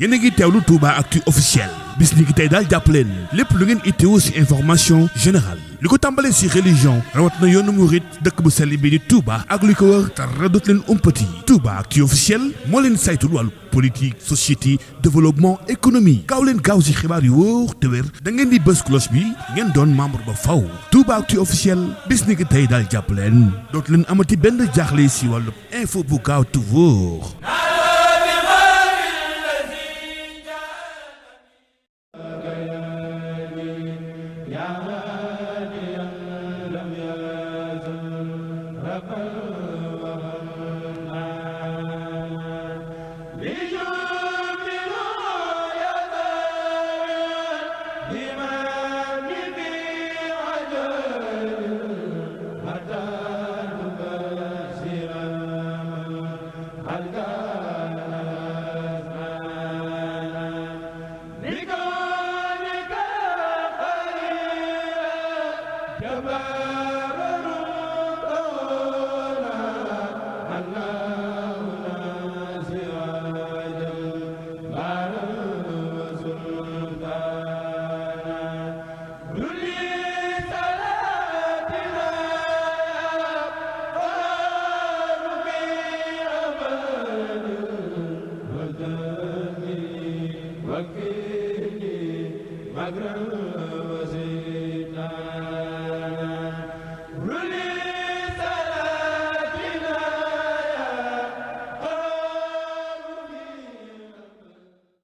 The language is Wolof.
yéen a ngi teewlu Touba Actu officiel bis ni ki tey daal jàpp leen lépp lu ngeen itteewu ci information générale li ko tàmbalee ci religion rawat na yoonu murit dëkk bu sell bi di Touba ak li ko wër dara dootu leen umpati Touba Actu officiel moo leen saytul wàllu politique société développement économie gaaw leen gaaw ci xibaar yu wóor te wér da ngeen di bës cloche bi ngeen doon membre ba faw Touba Actu officiel bis ni ki tey daal jàpp leen dootu leen amati benn jaaxle ci wàllu info bu gaaw te wóor. Magra